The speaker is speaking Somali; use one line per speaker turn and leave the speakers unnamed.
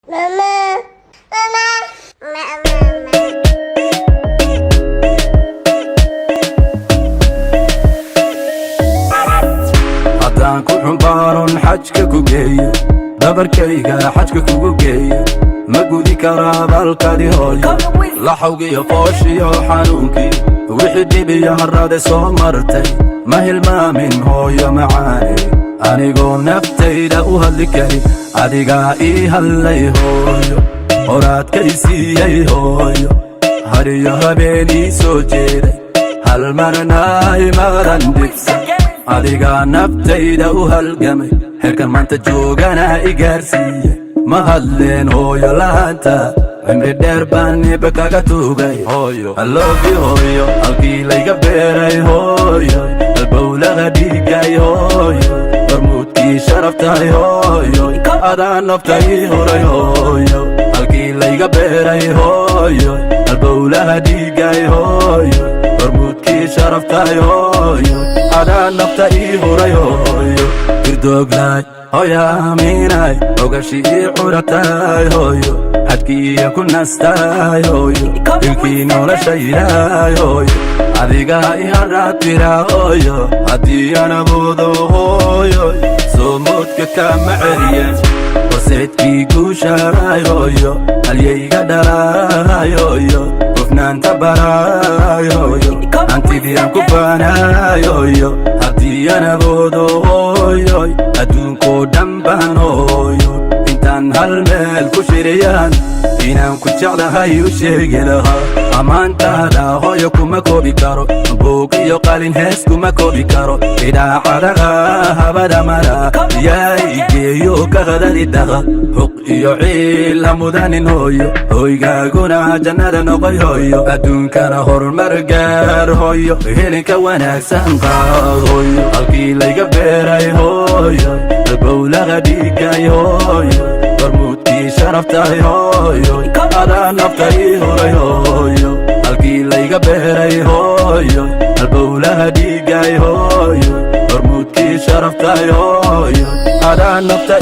Mama. Mama. Mama.
Haddaan ku xumbaaron xajka ku geeyo, dhabarkayga xajka kugu geeyo, ma gudi karaa balkadi, hooyo? Laxawgiyo fooshiyo xanuunkii, wixii dhibiyo harrade soo martay, ma hilmaamin, hooyo macaane. Anigoo naftayda u hadli karin, adigaa ii hadlay, hooyo. Horaadkay siiyey, hooyo, hariyo habeenii soo jeeday, hal marna imadan dhibsan. Adigaa naftayda u halgamay, heerkan maanta joogana i gaarsiiye. Ma hadleen, hooyo, la'aanta. Cimri dheer baan niba kaga tuugay, hooyo. I love you, hooyo. Halkii layga beeray, hooyo, halbowlaha dhiigay, hooyo, hormuudkii sharaftahay, hooyo, adaa nafta ii huray, hooyo. Halkii layga beeray, hooyo, halbowlaha dhiigay, hooyo, hormuudkii sharaftahay, hooyo, adaa nafta ii huray, hooyo. Firdoglaay, hooya aaminay, ogashi ii curatay, hooyo, xadkiiya ku nastaay, hooyo, ilkii noloshaydaay, hooyo, adigaa i haraatira, hooyo. Haddii aan awoodo, hooyo, soo moodka kama celiyeen. Horseedkii guushaay, hooyo, halyayga dhalaay, hooyo, hufnaanta baraay, hooyo, hantidii aan ku faanaay, hooyo. Haddii aan awoodo, hooyoy, adduunkoo dhan baan, hooyo, intaan hal meel ku shiriyaan, inaan ku jeclahay u sheegi lahaa. Ammaantaada, hooyo, kuma koobi karo buug iyo qalin, hees kuma koobi karo. Idaacadaha habada mara yaa igeeyo ka hadali dhaqa. Huq iyo ciil ha mudanin, hooyo, hoygaaguna jannada noqoy, hooyo. Adduunkana horumar gaar, hooyo, helinka wanaagsan qaad, hooyo. Halkii layga beeray, hooyo, halbowlaha dhiigay, hooyo, hormuudkii sharaftahay, hooyo, adaa nafta ii huray, hooyo. Halkii layga beeray, hooyo, halbowlaha dhiigay, hooyo, hormuudkii sharaftahay, hooyo, adaa nafta